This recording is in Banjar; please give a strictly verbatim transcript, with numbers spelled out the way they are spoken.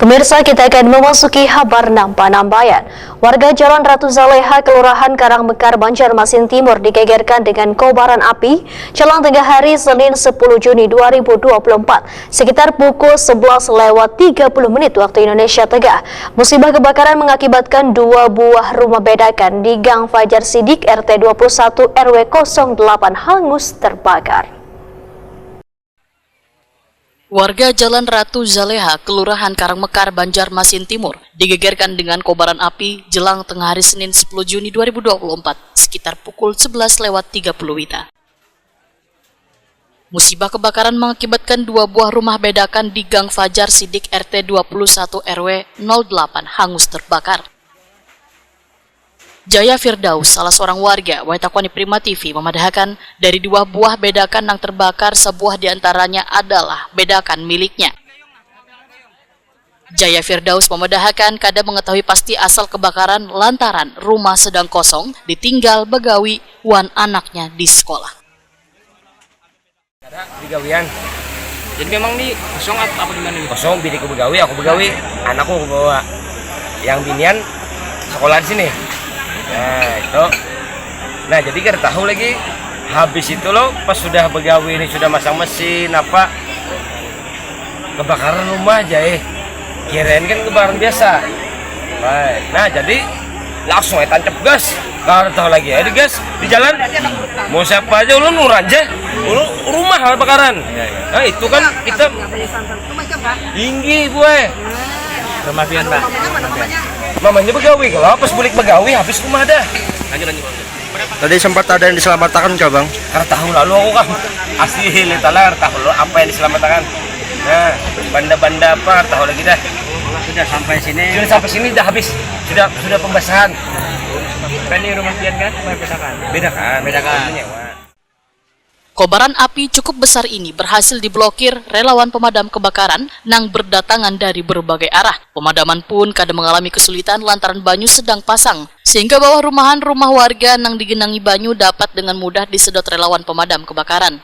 Pemirsa, kita akan memasuki habar nang panambayan. Warga Jalan Ratu Zaleha, Kelurahan Karangmekar, Banjarmasin Timur digegerkan dengan kobaran api jelang tengah hari Senin sepuluh Juni dua ribu dua puluh empat sekitar pukul sebelas lewat tiga puluh menit waktu Indonesia Tengah. Musibah kebakaran mengakibatkan dua buah rumah bedakan di Gang Fajar Sidik R T dua puluh satu R W kosong delapan hangus terbakar. Warga Jalan Ratu Zaleha, Kelurahan Karangmekar, Banjarmasin Timur, digegerkan dengan kobaran api jelang tengah hari Senin sepuluh Juni dua ribu dua puluh empat, sekitar pukul sebelas lewat tiga puluh wita. Musibah kebakaran mengakibatkan dua buah rumah bedakan di Gang Fajar Sidik R T dua puluh satu R W nol delapan hangus terbakar. Jaya Firdaus, salah seorang warga, wayah takuni Prima T V, memadahakan dari dua buah bedakan nang terbakar, sebuah di antaranya adalah bedakan miliknya. Jaya Firdaus memadahakan kada mengetahui pasti asal kebakaran lantaran rumah sedang kosong, ditinggal bagawi wan anaknya di sekolah. Ada di gawian. Jadi memang di kosong apa, apa gimana nih? Kosong, biniku begawi, aku begawi, anakku aku bawa. Yang binian sekolah di sini. Nah, itu. Nah, jadi kada tahu lagi. Habis itu loh, pas sudah begawi ini, sudah masang mesin apa, kebakaran rumah aja, eh. Kirain kan kebakaran biasa. Nah, nah, jadi langsung aja tancap gas. Kada tahu lagi, ayo digas di jalan. Mau siapa aja, ulun urang aja. Ulun rumah lah bakaran. Iya, iya. Nah, itu kan kita tinggi, boy. Rumah pian, Pak? Mamanya begawi, kalau pas bulik begawi, habis rumah dah. Lanjut, lanjut, lanjut. Tadi sempat ada yang diselamatkan kah, Bang? Kada tahu lalu aku, Kang. Asli, tahu lah, kada tahu lo apa yang diselamatkan. Nah, benda-benda apa, kada tahu lagi dah. Sudah sampai sini. Sudah sampai sini, dah habis. Sudah, sudah pembasahan. Kan ini rumah pian kan? Rumah bedakan. Bedakan. Bedakan. Punya, Wak. Kobaran api cukup besar ini berhasil diblokir relawan pemadam kebakaran nang berdatangan dari berbagai arah. Pemadaman pun kada mengalami kesulitan lantaran banyu sedang pasang, sehingga bawah rumahan rumah warga nang digenangi banyu dapat dengan mudah disedot relawan pemadam kebakaran.